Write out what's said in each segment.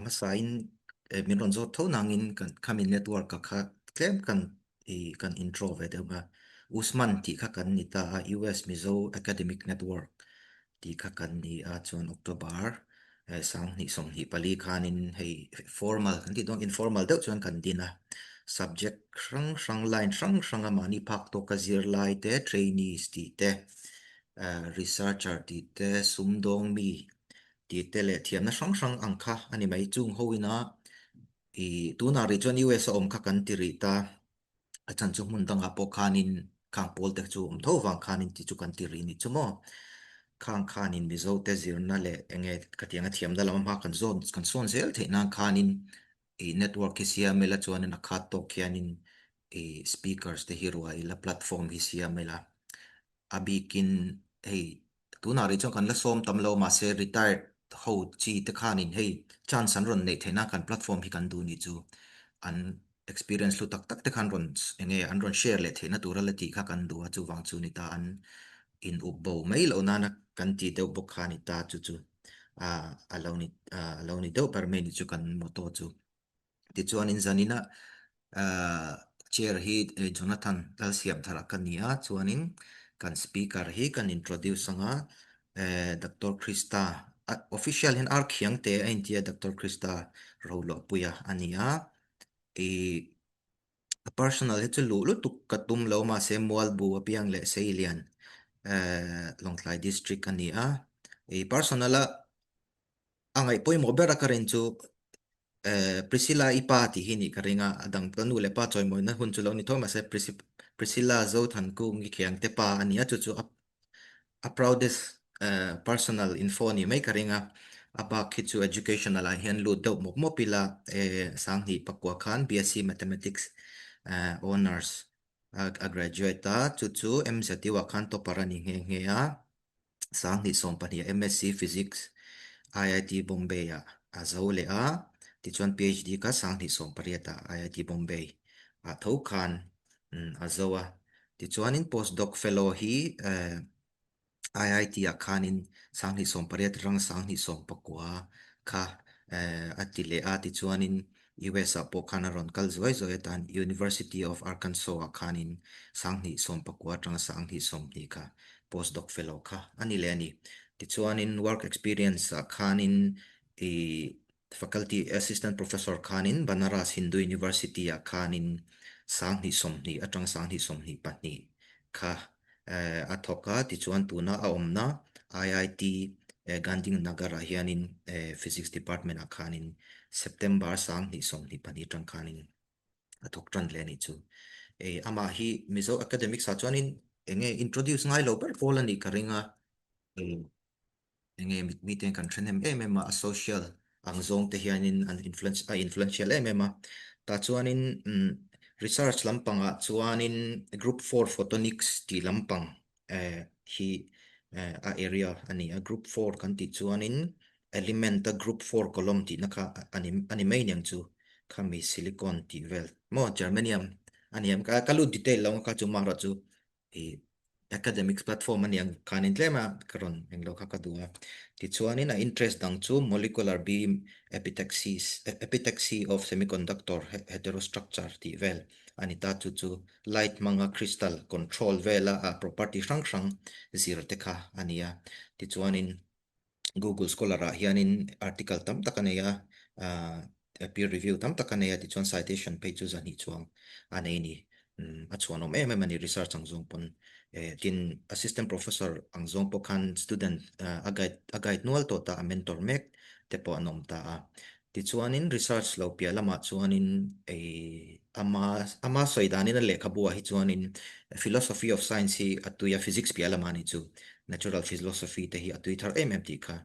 hmasain min rawn zawt tho nangin kan khami network a kha tlem kan i kan intro ve deuh a. Usman tih kha kan ni ta a, US Mizo Academic Network tih kha kan ni a, chuan October 2024 khanin hei formal kan tih dawn informal deuh chuan kan din a. Subject hrang hrang line hrang hranga mahni phak tawka zirlai te, trainees tih te, researcher tih te, sumdawng mi tih te leh thiamna hrang hrang ang kha a ni mai. Chung ho ina i tunah rih chuan US a awm kha kan ti rih ta, a chhan chu hmun dangah pawh khanin khang pawl te chu awm tho vang khanin tih chu kan ti rih nih chu maw. Khang khanin Mizo te zirna leh enge khatianga thiamna lam hma kan zawn kan sawn zel theih nan khanin i network hi siam ila chuanin a khat tawk hianin i speakers te hi ruai ila platform hi siam ila a bikin hei tunah rih chuan kan la sawm tam lo mahse retired ho chi te khanin hei chance an rawn neih theihna kan platform hi kan duh nih chu an experience hlu tak tak te khan rawn enge an rawn share leh theihna tura la tih kha kan duh a chuvang chu ni ta an in up bo mai loh nana kan tih deuh bawk kha ni ta chu chu a lo ni a lo ni deuh ber mai ni chu kan motto chu. Tichuanin zanina chair hi Jonathan Lalsiamthara ka ni a, chuanin kan speaker hi kan introduce anga Doctor Krista, official hian ar khiang te a intia Doctor Krista Roluahpuia a ni a, ih a personal hi chu luh lutuk ka tum lo mahse Mualbu apiang leh Seilian Lawngtlai district a ni a, ih personal a A ngaih pawimawh ber a ka rin chu Priscilla i pa tih hi nih ka ring a, a dang ka nu leh pa chawimawina hun chu lo ni tho mahse Priscilla Zothankung i khiangte pa a ni a, chu chu a proudest personal info a nih mai ka ring a, a bak khi chu educational ah hian lut deuh mawp mawp ila 2009 khan BSc Mathematics Honours a graduate a, chu chu MZU ah khan topper a ni nghe nghe a. 2012 MSc Physics IIT Bombay ah a zo leh a, tichuan PhD kha 2018 ah IIT Bombay ah tho khan a zo a. Tichuanin Postdoc Fellow hi IIT ah khanin 2018 atang 2019 kha a ti leh a, tichuanin US ah pawh khan a rawn kal zuai zuai atan University of Arkansas ah khanin 2019 atanga 2020 kha postdoc fellow kha a ni leh a ni. Tichuanin work experience ah khanin i faculty assistant professor khanin Banaras Hindu University ah khanin 2020 atanga 2022 kha a thawk a, tichuan tuna a awmna IIT Gandhinagar ah hianin Physics Department ah khanin September 2024 atang khanin a thawk tan hle a nih chu. Amah hi Mizo academics ah chuanin enge introduce ngai lo ber pawl a nih ka ring a. Enge mite kan thahnem em em a, a social ang zawng te hianin an influence a influential em em a. Tah chuanin research lampangah chuanin group 4 photonics tih lampang hi a area a ni a. Group 4 kan tih chuanin element a group 4 column tihna kha a ni a ni mai niang chu khami silicon tih vel maw germanium a ni em ka lut detail lo ang kha chu marawh chu i academics platform a ni ang khanin tlem a ka rawn englo kha ka duh a tichuanin a interest dang chu molecular beam epitaxis epitaxy of semiconductor heterostructure tih vel a ni ta chu chu light hmanga crystal control vela a property hrang hrang zir te kha a ni a tichuanin Google Scholar ah hianin article tam tak a nei a, peer review tam tak a nei a tichuan citation phei chu zahnih chuang a nei a ni. A chhuanawm em em a ni research ang zawng pawn. Tin, assistant professor ang zawng pawh khan student a guide a guide nual tawh ta a, mentor mek te pawh an awm ta a. Tichuanin research lo piah lamah chuanin ei ama ama sawi danin a lehkhabu ah hi chuanin philosophy of science hi a tui a physics piah lamah ni chu natural philosophy te hi a tui thar em em tih kha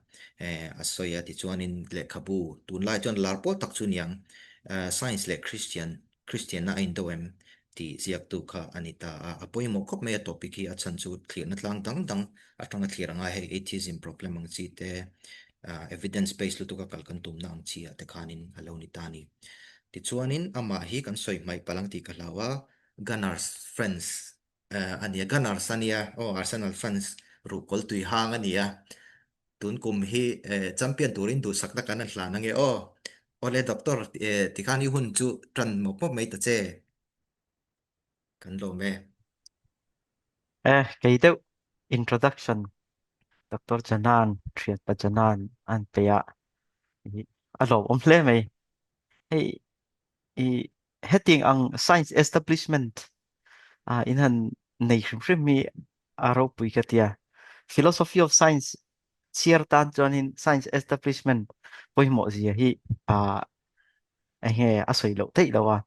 a sawi a tichuanin lehkhabu tunlai chuan lar pawl tak chu niang science leh Christian Kristianna a indo em? tih ziaktu kha a ni ta a. A pawimawh khawp mai a topic hi a chhan chu thlirna tlang dang dang atanga thlir anga hei atheism problem ang chi te, evidence based lutuk a kal kan tumna ang chi ah te khanin a lo ni ta a ni. Tichuanin amah hi kan sawi hmaih palh ang tih ka hlau a, Gunners fans a nia, Gunners a nia, aw Arsenal fans ruhkawl tui hang a nia, tun kum hi champion turin duhsakna kan han hlan ange aw. Awle Doctor, tikhan i hun chu tan mawp mawp mai ta che. Kan lawm e. Eh, kei deuh introduction Doctor Janan, thianpa Janan an pe a. A lawmawm hle mai. Hei i hetiang ang science establishment a in han nei hrim hrim hi a ropui ka tia. Philosophy of science chhiar tan chuanin science establishment pawimawh zia hi a enge a sawi loh theih lo a.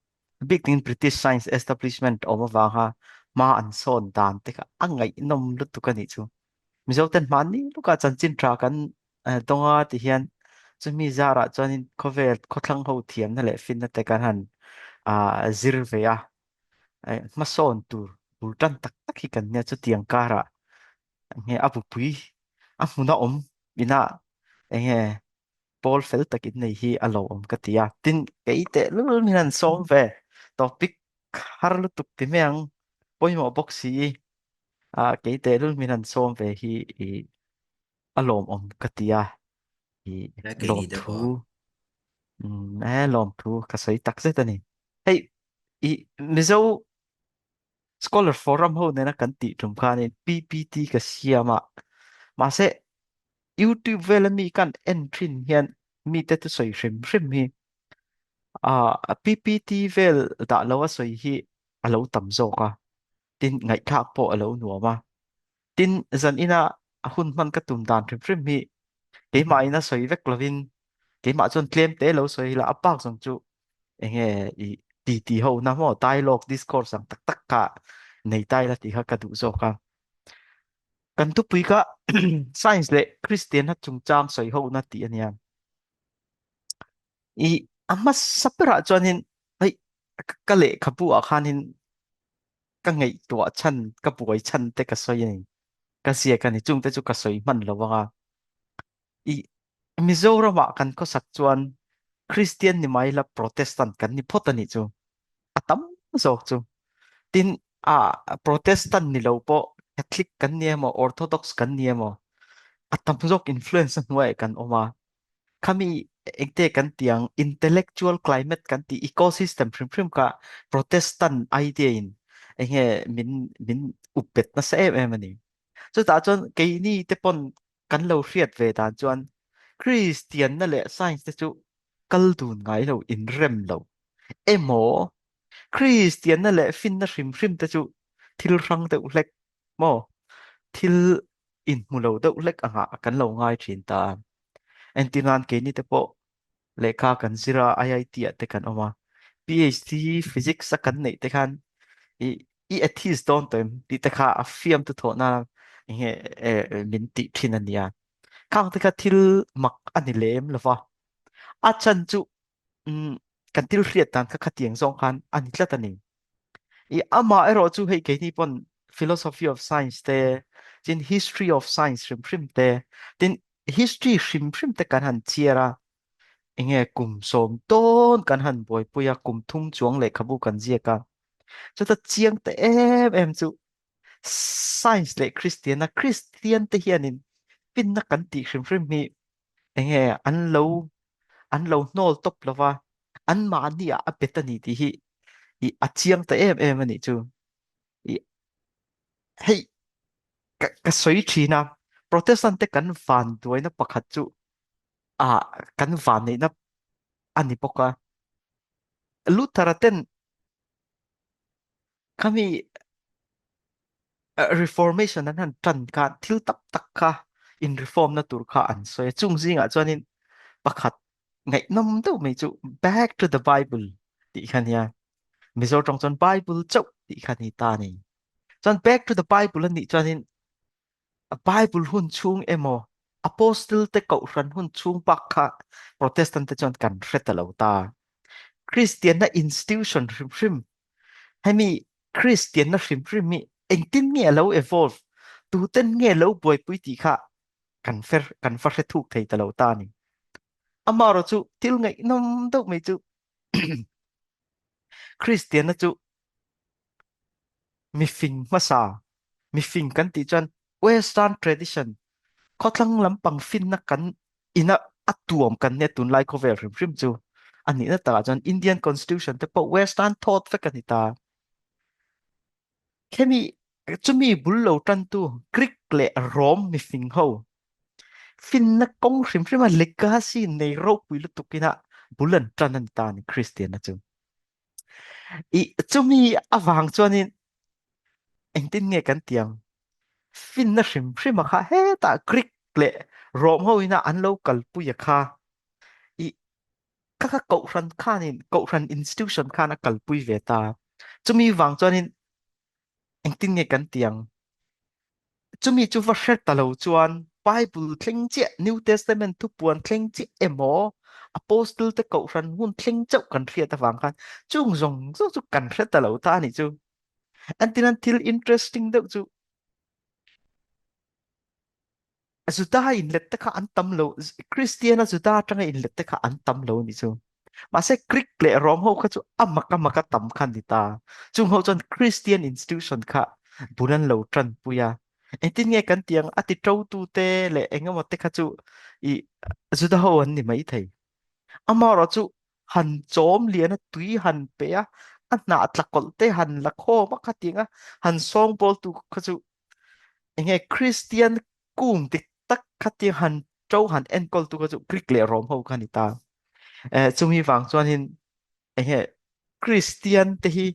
Bik takin British science establishment awm avanga hma an sawn dan te kha a ngaihnawm lutuk a nih chu. Mizo ten hmanni luka chanchin tha kan dawnga ti hian chumi zarah chuanin khawvel khawthlang ho thiamna leh finna te kan han zir ve a. Hmasawn tur bul tan tak tak hi kan nia chutiang karah enge a bupui a hmuna awm ina enge pawl fel tak in nei hi a lo awm ka ti a. Tin, kei tehlul min han sawm ve topic har lutuk ti mai ang pawimawh bawk si i a kei tehlul min han sawm ve hi i a lawmawm ka ti a. I He kei ni deuh lawmthu aw. e lawmthu ka sawi tak zet a ni. Hei i Mizo Scholar Forum ho nena kan tih tum khanin PPT ka siam a. Mahse YouTube vela mi kan en thin hian mite chu sawi hrim hrim hi a PPT vel dah lo a sawi hi a lo tam zawk a. Tin ngaihthlak pawh a lo nuam a. Tin zan ina a hun hman ka tum dan hrim hrim hi keimah in a sawi vek lovin keimah chuan tlem te lo sawi la a pak zawng chu enge i ti ti ho na maw dialogue discourse ang tak tak kha nei tai la tih kha ka duh zawk a. Kan thupui kha science leh Kristian na chungchang sawi ho na tih a nia. I a hmasa berah chuanin hei ka lehkhabu ah khanin ka ngaihtuah chhan ka buai chhan te ka sawi a ni. Ka ziak a ni chungte chu ka sawi hman lo anga. I Mizoramah kan khawsak chuan Kristian ni mai la Protestant kan ni phawt a nih chu. A tam zawk chu. Tin a Protestant ni lo pawh Catholic kan ni emaw Orthodox kan ni emaw a tam zawk influence a hnuaiah kan awm a. Khami engte kan tiang intellectual climate kan ti ecosystem hrim hrim kha Protestant idea in enge min min up bet nasa em em a ni. Chutah chuan keini te pawn kan lo hriat ve dan chuan Kristianna leh science te chu kal dun ngai lo inrem lo emaw Kristianna leh finna hrim hrim te chu thil hrang deuh hlek maw thil inhmu lo deuh hlek angah kan lo ngai thin ta. Entirnan keini te pawh lehkha kan zir a, IIT ah te kan awm a, PhD physics a kan neih te khan i i atheist dawn tawh em tih te kha a fiam tu thawh na enge min tih thin a nia. Khang te kha thil mak a ni lem lova. A chan chu kan thil hriat dan kha khatiang zawng khan a ni tlat a ni. I amah erawh chu hei keini pawn philosophy of science te tin history of science hrim hrim te tin history hrim hrim te kan han chhiar a enge kum sawm tawn kan han buaipui a kum thum chuang lehkhabu kan ziak a chuta chiang ta em em chu science leh Kristiana Kristian te hianin finna kan tih hrim hrim hi enge an lo an lo hnawl tawp lova an mahni ah a bet a ni tih hi i a chiang ta em em a nih chu i hei ka, ka sawi thin a Protestant te kan van duaina pakhat chu a kan van neihna a ni bawk a Luther-a ten khami reformation an han tan kha thil tak tak kha in reform na tur kha an sawi a chung zingah chuanin pakhat ngaihnawm deuh mai chu back to the bible tih kha nia Mizo tawng chuan bible chauh tih kha ni ta ni chuan back to the bible anih chuanin bible hun chhung emaw apostle te kohhran hun chhung bak kha protestant te chuan kan hre ta lo ta Christian na institution hrim hrim hemi Christian na hrim hrim hi engtin nge lo evolve tuten nge lo buaipui tih kha kan fer kan va hre thuk thei ta lo ta ni amaro chu thil ngaihnawm deuh mai chu Christian na chu mifing hmasa mifing kan tih chuan western tradition khawthlang lampang finna kan ina a tuam kan nia tunlai khawvel hrim hrim chu. A nihna takah chuan Indian Constitution te pawh Western thought vek a ni ta. Khemi chumi bul lo tantu Greek leh Rome mifing ho finna kawng hrim hrim a legacy nei ropui lutuk ina bul an tan a ni ta ni Christian-a chu. I chumi avang chuanin engtin nge kan tiang finna hrim hrim a kha hetah Greek leh Rome ho ina an lo kalpui a kha i kha kha kohhran khanin kohhran institution khan a kalpui ve ta. Chumi vang chuanin engtin nge kan tiang chumi chu va hre ta lo chuan Bible thleng chiah New Testament thupuan thleng chiah emaw Apostle te kohhran hun thleng chauh kan hriat avang khan chung zawng zawng chu kan hre ta lo ta a nih chu. Antinan thil interesting deuh chu Juda inlet te kha an tam lo Christian a Juda atanga inlet te kha an tam lo ni chu mahse Greek leh Rom ho kha chu a mak a mak a tam kha ni ta chung ho chuan Christian institution kha bul an lo tan pui a engtin nge kan tiang a ti to tu te leh engemaw te kha chu i Juda ho an ni mai thei amarawh chu han chawm lian a tui han pe a a hnah tla kawlh te han la khawm a khatiang a han sawngbawl tu kha chu enge Christian kung dik tak khatiang han to han enkawl tu kha chu Greek leh Rom ho kha ni ta. Eh, chumi vang chuan hin enge Christian te hi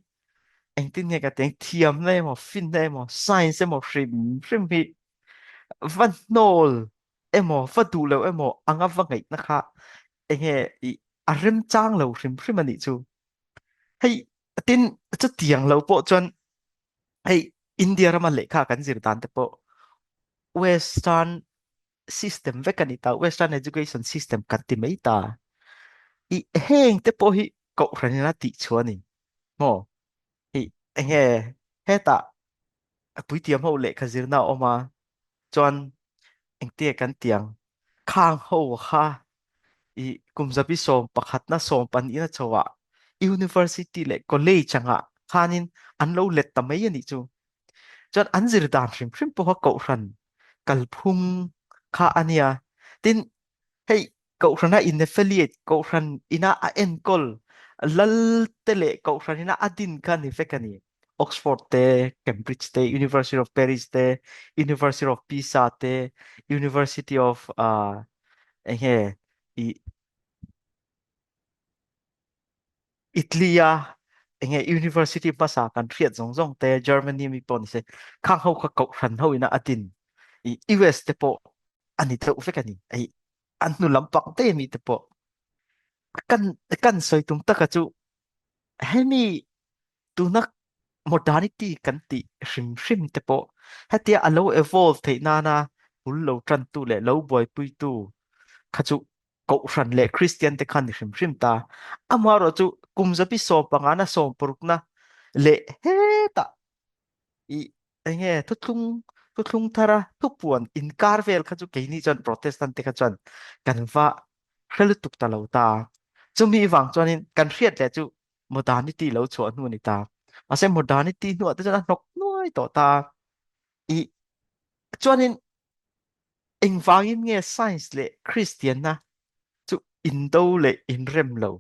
engtin nge ka tiang thiam na emaw fin na emaw science emaw hrim hrim hi va hnawl emaw va duh lo emaw anga va ngaih na kha enge i a remchang lo hrim hrim anih chu. Hei tin chutiang lo pawh chuan hei India rama lehkha kan zir dan te pawh Western system vek a ni ta Western education system kan ti mai ta i heng te pawh hi kohhran in a tih chu a ni maw i enge hetah puitiam ho lehkha zirna a awm a chuan engtia kan tiang khang ho kha i kum zabi sawm pakhatna sawm pahnihna chhoah university leh college anga khanin an lo let ta mai anih chu. Chuan an zir dan hrim hrim pawh kha kohhran kalphung kha ania. Tin, hei kohhrana in affiliate kohhran ina a enkawl lal te leh kohhran ina a din kha ni vek ani. Oxford te, Cambridge te, University of Paris te, University of Pisa te, University of uh, enge i Italy a enge university hmasa kan hriat zawng zawng te Germany mi pawh nise khang ho kha kohhran ho ina a din i US te pawh ani deuh vek ani ai an hnu lampang te mi te pawh kan kan sawi tum taka chu hemi tuna modernity kan tih hrim hrim te pawh hetia a lo evolve theih nana bul lo tantu leh lo buaipuitu kha chu kohhran leh Christian te khan ni hrim hrim ta. Amaherawhchu kum zabi 15 na 60 na leh hetah i enge thuthlung thuthlung thara thupuan inkar vel kha chu keini chuan Protestant te kha chuan kan va hre lutuk ta lo ta. Chumi vang chuanin kan hriat leh chu modernity lo chhuah hnu a ni ta. Mahse modernity hnuah te chuan a hnawk nuai tawh ta. I chuanin engvangin nge science leh Christianna chu indo leh inrem lo?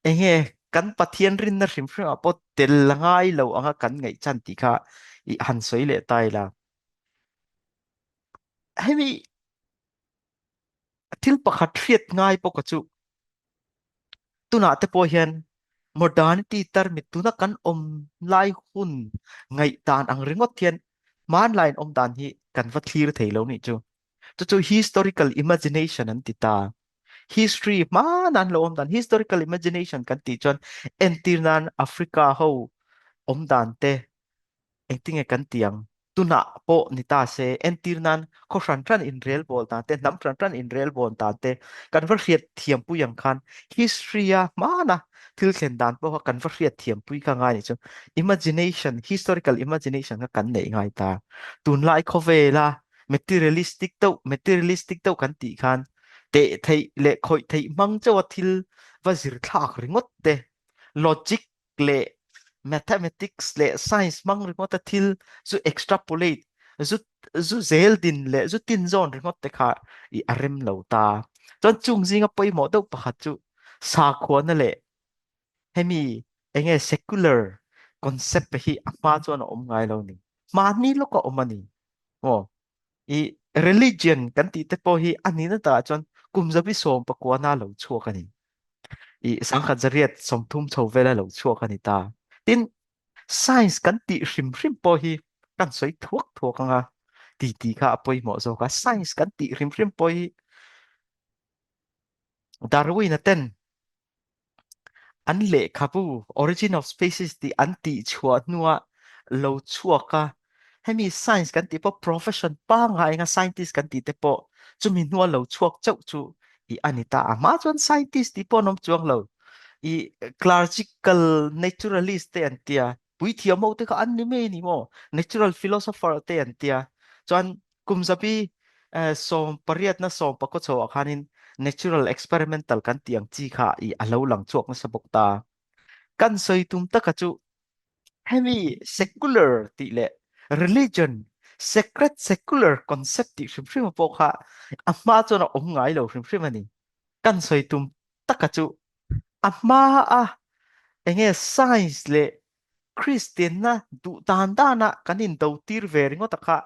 Enge kan Pathian rinna hrim hrim ah pawh tel la ngai lo anga kan ngaih chan tih kha i han sawi leh ta ila. Hemi thil pakhat hriat ngai pawh ka chu tunah te pawh hian modernity tarmit tuna kan awm lai hun ngaihdan ang ringawt hian hmanlai in awm dan hi kan va thlir thei lo nih chu. Chu chu historical imagination an ti ta. History hmana an lo awm dan historical imagination kan tih chuan entir nan Africa ho awm dan te engtinge kan ti ang? Tunah pawh ni ta se, entir nan khaw hran hran inrelbawl dan te, hnam hran hran inrelbawl dan te kan va hriat thiampui ang khan history-a hmana thil thlen dan pawh kha kan va hriat thiampui kha ngai nih chu imagination, historical imagination kha kan neih ngai ta. Tunlai khawvela materialistic deuh, materialistic deuh kan tih khan teh theih leh khawih theih hmang chauha thil va zir thlak ringawt te, logic leh mathematics leh science hmang ringawt a thil zu extrapolate zu zu zel din leh zu tin zawn ringawt te kha i a rem lo ta. Chuan chung zinga pawimawh deuh pakhat chu Sakhuana leh hemi enge secular concept hi a hma chuan a awm ngai lo ni. Mahni lawk a awm a ni. Maw? I religion kan tih te pawh hi a nihna takah chuan kum zabi sawm pakua na lo chhuak a ni. I 1830 chho vela lo chhuak a ni ta. Tin, science kan tih hrim hrim pawh hi kan sawi thuak thuak anga ti ti kha a pawimawh zawk a. Science kan tih hrim hrim pawh hi Darwin-a ten an lehkhabu Origin of Species tih an tih chhuah hnua lo chhuak a, hemi science kan tih pawh profession pangngai anga scientist kan tih te pawh chumi hnua lo chhuak chauh chu i a ni ta. A hma chuan scientist tih pawh an awm chuang lo. I clerical naturalist te an tia, puithiam ho te kha an ni mai a ni maw? Natural philosopher te an tia. Chuan kum zabi sawm pariatna sawm pakua chho ah khanin natural experimental kan tih ang chi kha i a lo lang chhuak nasa bawk ta. Kan sawi tum taka chu hemi secular tih leh religion sacred secular concept tih hrim hrim pawh kha a hma chuan a awm ngai lo hrim hrim a ni. Kan sawi tum taka chu a hma a enge science leh Kristianna duh dan dana kan indo tir ve ringawt a kha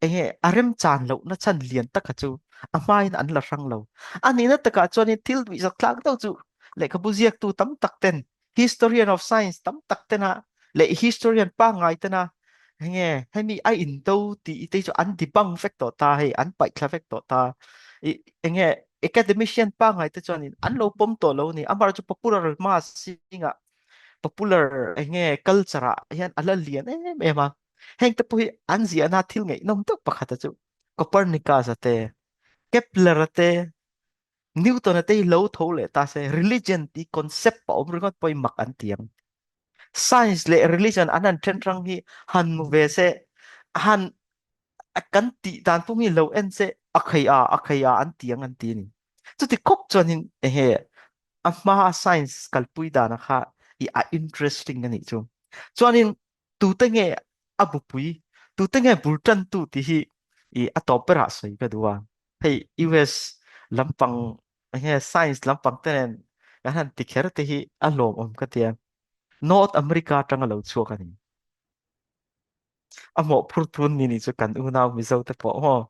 enge a remchan lohna chhan lian taka chu a hmain an la hrang lo. A nihna takah chuanin thil duhsak thlak deuh chu lehkhabu ziaktu tam tak ten, historian of science tam tak tena leh historian pangngai tena enge hemi a indo tih te chu an debunk vek tawh ta hei, an paihthla vek tawh ta. I enge academician pangngai te chuanin an lo pawm tawh lo a ni. Amaherawhchu popular mass zingah popular enge culture ah hian a la lian em em a heng te pawh hi an ziahna thil ngaihnawm deuh pakhat a chu Copernicus a te Kepler a te Newton a te hi lo tho leh ta se religion tih concept a awm ringawt pawh hi mak an ti ang science leh religion an han then hrang hi han hmu ve se han kan tih dan pawh hi lo en se a khei a a khei a an ti ang an ti a ni chuti khawp chuanin ehe a hma science kalpui dana kha i a interesting a nih chu. Chuanin tute nge a bupui, tute nge bul tantu tih hi i a tawp berah sawi ka duh a. Hei US lampang nge science lampang te nen kan han ti kher te hi a lawmawm ka tia. North America atanga lo chhuak a ni. A mawhphur tun ni ni chu kan unau Mizo te pawh maw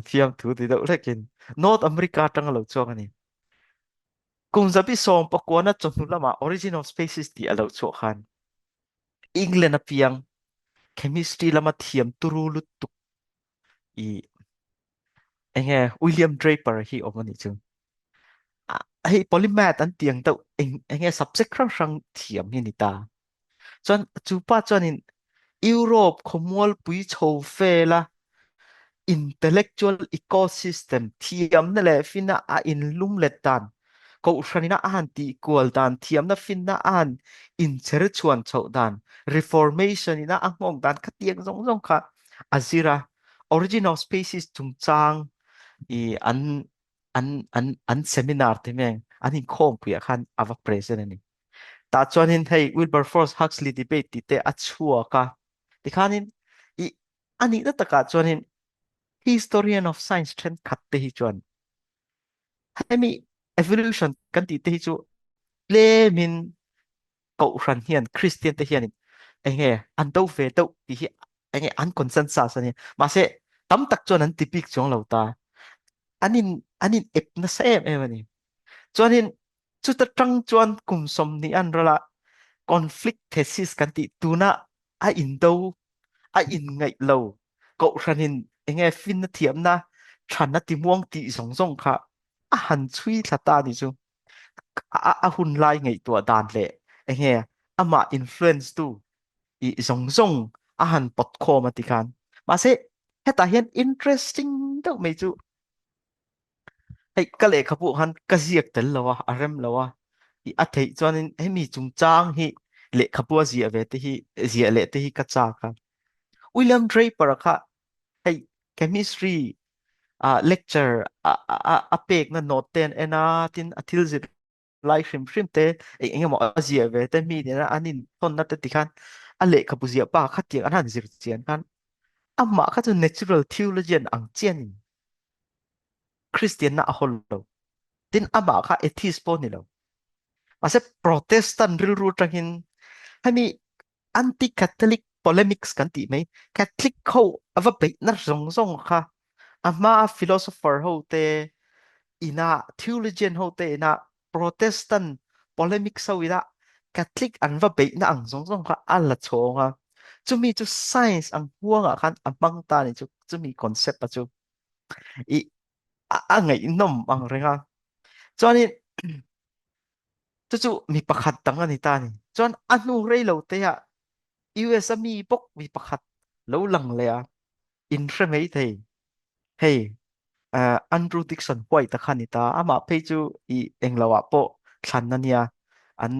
fiamthu ti deuh hlekin North America atanga lo chhuak a ni. Kum zabi sawm pakuana chawhnu lamah Origin of Species tih a lo chhuah khan England a piang chemistry lama thiam turu lutuk i enge William Draper hi awm a nih chu. Hei polymath an tiang deuh eng enge subject hrang hrang thiam hi ni ta. Chuan chu pa chuanin Europe khawmualpui chho vela intellectual ecosystem thiamna leh finna a inlum let dan, kohhranina a han tih kual dan, thiamna finna a han incher chhuan chhoh dan, reformation ina a nghawk dan khatiang zawng zawng kha a zir a. Origin of Species chungchang i an an an an seminar te meng an inkhawmpuiah khan a va present a ni. Tah chuanin hei Wilberforce Huxley debate tih te a chhuak a. Tikhanin i a nihna takah chuanin historian of science thenkhat te hi chuan hemi evolution kan tih te hi chu tlemin kohhran hian Christian te hianin enge an do ve deuh tih hi enge an consensus a ni. Mahse tam tak chuan an ti bik chuang lo ta. An in an in ep nasa em em a ni. Chuanin chuta tang chuan kum 20 an ral a conflict thesis kan tih tuna a indo a inngaih lo kohhranin enge finna thiamna than a timuang tih zawng zawng kha a han chhui thla ta ni chu a, a hun lai ngaihtuah dan leh enge amah influence tu i zawng zawng a han pawt khawm a ti khan mahse hetah hian interesting deuh mai chu Hei ka lehkhabu khan ka ziak tel lo a, a rem lo a. I a theih chuanin hemi chungchang hi lehkhabu a ziah ve te hi ziah leh te hi ka chak a. William Draper kha hei chemistry uh, lecture a, a, a pekna note te an en a, tin a thil zir lai hrim hrim te eng engemaw a ziah ve te mi nena an inthawnna te tikhan a lehkhabu ziah pa kha tiang an han zir chian khan amah kha chu natural theologian ang chianin Christian na a hawl lo. Tin amah kha atheist pawh ni lo. Mahse Protestant rilru atangin hemi anti-Catholic polemics kan tih mai Catholic ho ava beihna zawng zawng kha a hmaa philosopher ho te ina theologian ho te ina Protestant polemics ho ina Catholic an va beihna ang zawng zawng kha a la chhawng a chumi chu science ang huangah khan a hmang ta ni chu chumi concept a chu i a ngaihnawm ang reng a chuanin chu chu mi pakhat dang a ni ta ni chuan a hnu rei lo te ah US a mi bawk mi pakhat lo lang leh a in hre mai thei hei uh, Andrew Dixon White a kha ni ta amah phei chu i englo ah pawh thlan ania an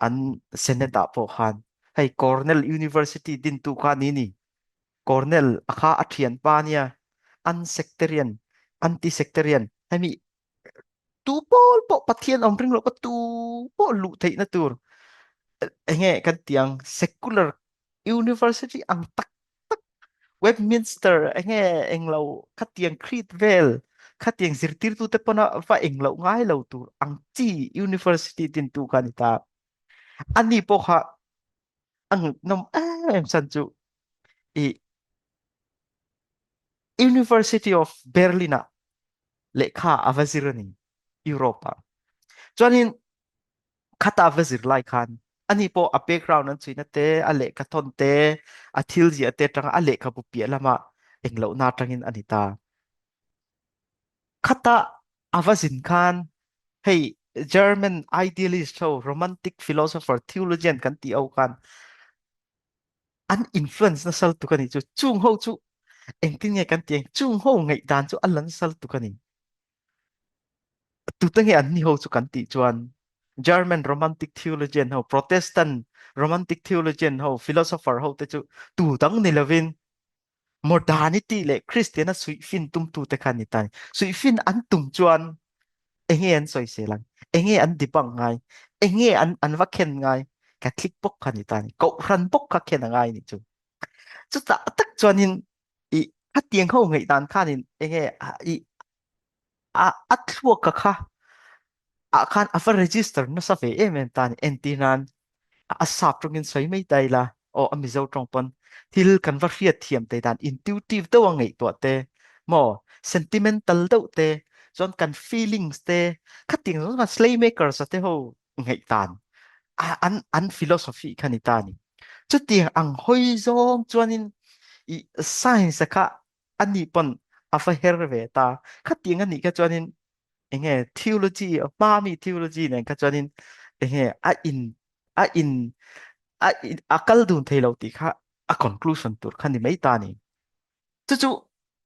an Senate ah pawh khan hei Cornell University dintu kha ni ni Cornell a kha a thian pa nia an sectarian anti sectarian hemi tu pawl pawh Pathian awm ring lo ka tu pawh luh theihna tur enge kan tiang secular university ang tak tak Westminster enge englo khatiang creed vel khatiang zirtirtu te pawna va englo ngai lo tur ang chi university din tu kha ni ta ani pawh kha ang nom em em chan chu i University of Berlin ah lehkha a va zir a ni Europe ah. Chuanin khata va zir lai khan ani pawh a background an chhuina te a lehkha thawn te a thil ziah te atanga a lehkhabu piah lama englohna atangin a ni ta. Khata a va zin khan hei German idealist ho romantic philosopher theologian kan tih ho khan an influence na sal tuk ani chu chung ho chu engtin nge kan ti chung ho ngaih dan chu a lan sal tuk ani tu te nge an ni ho chu kan tih chuan German romantic theologian ho Protestant romantic theologian ho philosopher ho te chu tu dang ni lovin modernity leh Christian a suihfin tum tu te khan ni ta suihfin an tum chuan enge an sawisel ang enge an debunk ngai enge an an va khen ngai Catholic bawk kha ni ta ni kohhran bawk kha khen angai ni chu chutah tak chuanin i khatiang ho ngaih dan khanin enge i a a thluak ka kha ah khan a va register nasa ve em em ta ni entir nan a sap tawngin sawi mai ta ila aw a Mizo tawng pawn thil kan va hriat thiam te dan intuitive deuh a ngaihtuah te maw sentimental deuh te chuan kan feelings te khatiang zawng khan slay makers te ho ngaih dan an an philosophy kha ni ta ni chutiang ang hawi zawng chuanin i science kha ani pawn a va her ve ta khatiang anih kha chuanin enge theology hma mi theology nen kha chuanin enge a in a in a in a kal dun thei lo tih kha a conclusion tur kha ni mai ta ni chu chu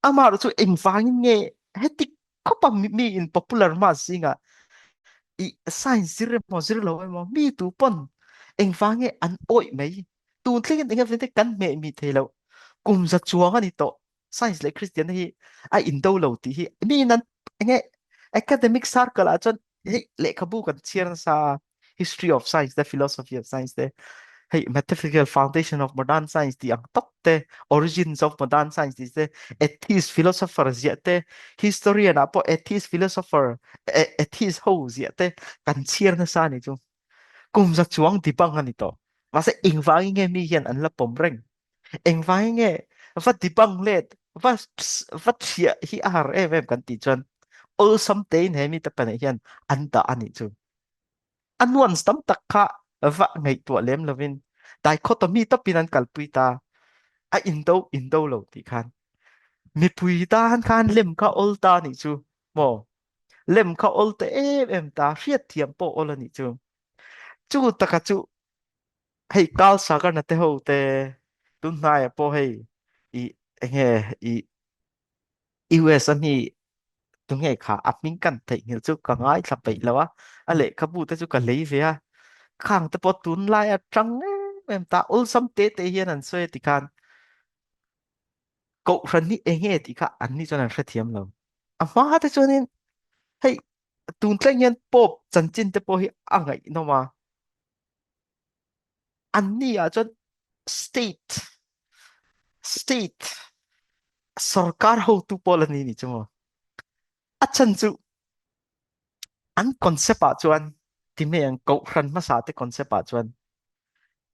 amah chu engvangin nge heti khawpa mi in popular ma zinga i science zir emaw zir lo emaw mi tu pawn engvange an awih mai tun thlengin enge vente kan hmeh mi thei lo kum za chuang ani tawh science leh Christian hi a indo lo tih hi mi in an enge academic circle ah chuan hei lehkhabu kan chhiar nasa history of science te philosophy of science te hei mathematical foundation of modern science tih ang tawp te origins of modern science tih te atheist philosopher ziah te historian ah pawh atheist philosopher atheist ho ziah te kan chhiar nasa ni chu kum za chuang dibang ani tawh mahse engvangin nge mi hian an la pawm reng Engvangin nge va dibang let va va thiah hi a har em em kan tih chuan awlsam tein he mi te pahnih hian an dah a nih chu. A nuance tam tak kha va ngaihtuah lem lovin dichotomy tawpin an kalpui ta a indo indo lo tih khan mipui tan khan lem kha awl ta nih chu maw lem kha awl ta em em ta hriatthiam pawh awl a nih chu chu taka chu Hei Carl Sagan-a te ho te tun hnaiah pawh hei i enge i US a mi tunge kha a hming kan theihnghilh chu ka ngaithla peih lo a a lehkhabu te chu ka lei ve a khang te pawh tunlai atang em em ta awlsam te te hian an sawi a tikhan kohhran hi enge tih kha an ni chuan an hrethiam lo a hma te chuanin hei tun thleng hian Pope chanchin te pawh hi a ngaihnawm a Anni ah chuan state state sorkar hotu pawl an ni ni chu maw. A chan chu an concept ah chuan Ti mai ang kohhran hmasa te concept ah chuan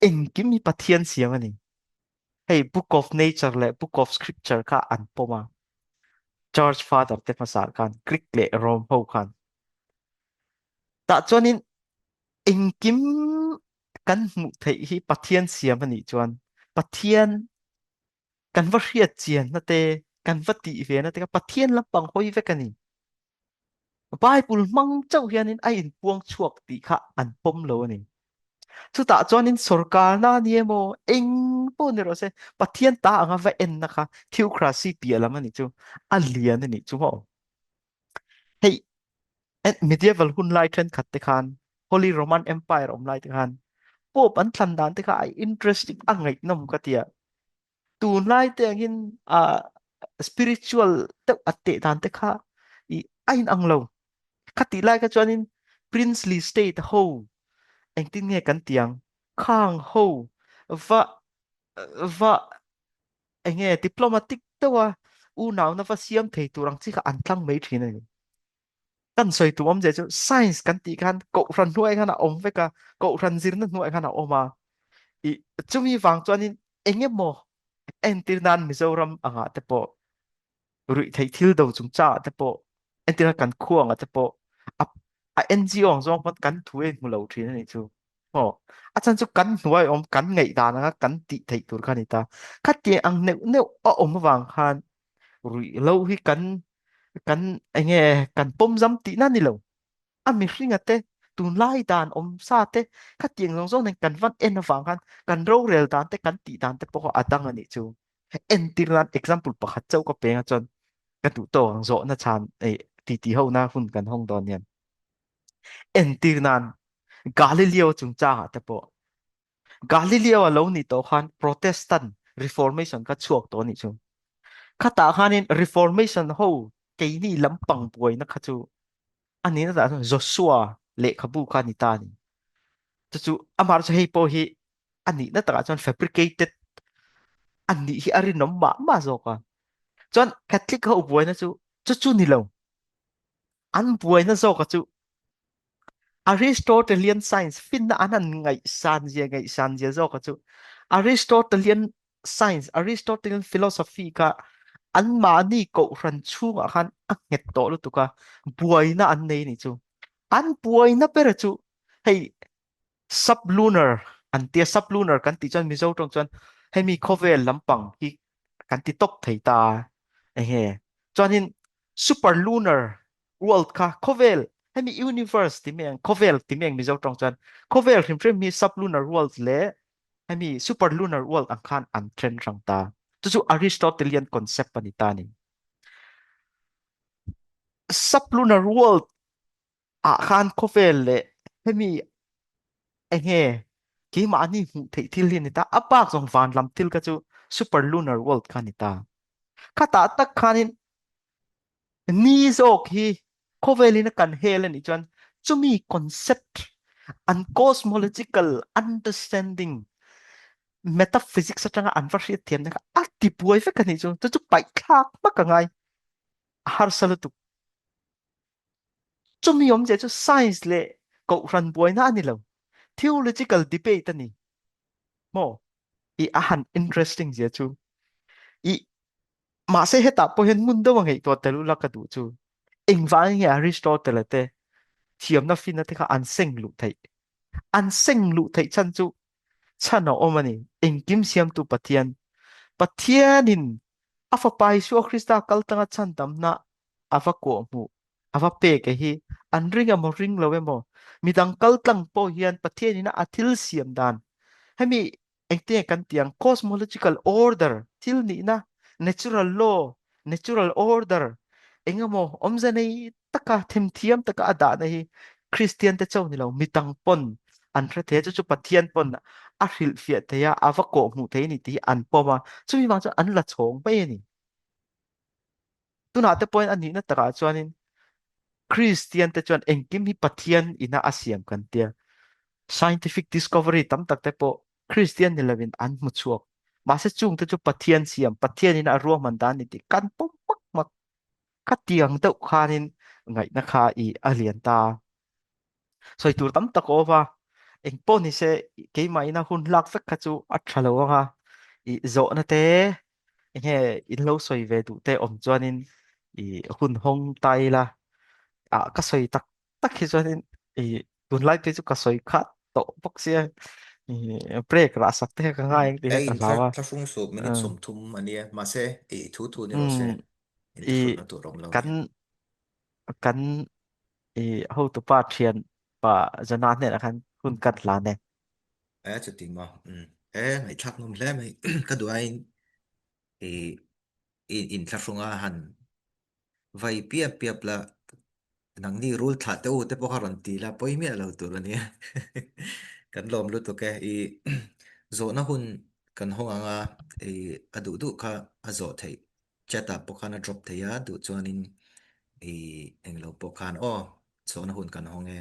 engkim hi Pathian siam a ni. Hei Book of Nature leh Book of Scripture kha an pawm a. Church Father te hmasa khan Greek leh Rome ho khan. Tah chuanin engkim kan hmuh theih hi Pathian siam a nih chuan Pathian kan va hriat chianna te kan va tih ve na te kha Pathian lampang hawi vek a ni. Bible hmang chauh hianin a inpuang chhuak tih kha an pawm lo a ni. Chutah chuanin sorkarna a ni emaw eng pawh ni rawh se Pathian ta anga va enna kha theocracy piah lam a nih chu a lian a nih chu maw. Hei medieval hun lai thenkhat te khan Holy Roman Empire awm lai te khan Pope an thlan dan te kha a interesting a ngaihnawm ka tia. Tunlai te angin a spiritual deuh a teh dan te kha i a inang lo. Khatih lai kha chuanin princely state ho engtin nge kan tiang khang ho va va enge diplomatic deuha unauna va siam thei tur ang chi kha an tlang mai thin a ni. Kan sawi tum awmzia chu science kan tih khan kohhran hnuai khan a awm vek a, kohhran zirna hnuai khan a awm a. I chumi vang chuanin engemaw entir nan Mizoram angah te pawh ruih theih thil do chungchangah te pawh entir nan kan khua angah te pawh a a NGO ang zawng pawn kan thu a inhmu lo thin a nih chu. Maw a chhan chu kan hnuai awm kan ngaihdan anga kan tih theih tur kha a ni ta. Khatiang ang neuh neuh a awm avang khan ruih lo hi kan kan enge kan pawm zam tihna ni lo. A mihringa te tunlai dan awm sa te khatiang zawng zawng nen kan van en avang khan kan rorel dan te kan tih dan te pawh a dang a nih chu. Entir nan example pakhat chauh ka peng a chuan ka duh tawk ang zawhna chhan ei titi ho na hun kan hawng dawn hian. Entir nan Galileo chungchangah te pawh Galileo a lo nih tawh khan Protestant Reformation kha chhuak tawh a nih chu. Khatah khanin Reformation ho keini lampang buaina kha chu a nihna tah chuan Joshua lehkhabu kha a ni ta a ni. Chu chu amah chu hei pawh hi a nihna takah chuan fabricated a nih hi a rinawm mah mah zawk a. Chuan Catholic ho buaina chu chu chu ni lo. An buaina zawka chu Aristotelian science finna an han ngaihsan zia ngaihsan zia zawka chu Aristotelian science Aristotelian philosophy kha anmahni kohhran chhungah khan a nghet tawh lutuk a buaina an nei ni chu an buaina ber chu hei sublunar an tia sublunar kan tih chuan Mizo tawng chuan hemi khawvel lampang hi kan ti tawp thei ta enge chuanin superlunar world kha khawvel hemi universe ti mai ang khawvel ti mai ang Mizo tawng chuan khawvel hrim hrim hi sublunar world leh hemi superlunar world ang khan an then hrang ta chu chu Aristotelian concept a ni ta ni sublunar world ah khan khawvel leh hemi enge keimahni hmuh theih thil hi a ni ta a bak zawng van lam thil kha chu superlunar world kha a ni ta khatah tak khanin Ni zawk hi khawvelin a kan hel a nih chuan chumi concept an cosmological understanding metaphysics atanga an va hriat thiamna kha a ti buai vek a nih chu chu chu paih thlak hmak a ngai a harsa lutuk chumi awmzia chu science leh kohhran buaina a ni lo theological debate a ni maw i a han interesting zia chu i Mahse hetah pawh hian hmun deuh a ngaihtuah tel ula ka duh chu. Engvangin nge Aristotle te thiamna finna te kha an seng luh theih? An seng luh theih chhan chu chhan a awm a ni. Engkim siamtu Pathian. Pathianin a fapa Isua Krista kaltanga chhandamna a va kawhhmuh, a va pek e hi an ring emaw ring lo emaw midang kaltlang pawh hian Pathianin a thil siam dan hemi engtinge kan tih ang cosmological order thil nihna natural law natural order engemaw awmze nei taka themthiam taka a dahna hi Christian te chauh ni lo midang pawn an hre thei a chu chu Pathian pawn a hrilhfiah thei a a va kawh hmuh thei a ni tih hi an pawm a chumi vang chuan an la chhawng mai a ni. Tunah te pawhin a nihna takah chuanin Kristian te chuan engkim hi Pathian ina a siam kan tia. Scientific discovery tam tak te pawh Kristian ni lovin an hmu chhuak. Mahse chung te chu Pathian siam, Pathian ina a ruahman dan ni tih kan pawm hmak hmak. Khatiang deuh khanin ngaihna kha i a lian ta. Sawi tur tam tak awm a, eng pawh ni se keimah ina hun lak vek kha chu a tha lo ang a, i zawhna te enge in lo sawi ve duh te awm chuanin i hun hawng ta ila ah ka sawi tak tak hi chuanin i tunlai phei chu ka sawi khat tawh bawk sia i break rah sak te kha ka ngai ang tih E kha ka in hlau a. thla hrung sup minute 30 a nia mahse i thu thu ni rawh se Um in i thlahrunna tur awm lo kan nia. kan i hotupa thian pa Jona hnenah khan hun kan hlan e. E chuti maw um e ngaihthlak nawm hle mai ka duh aiin i in thlahrunga han vai piap piap la nangni rul thlah te u te pawh kha rawn ti la pawi miah lo tur a nia kan lawm lutuk e i zawhna hun kan hawng ang a i a duh duh kha a zawh theih chat ah pawh khan a drop thei a duh chuanin i englo pawh khan aw zawhna hun kan hawng e.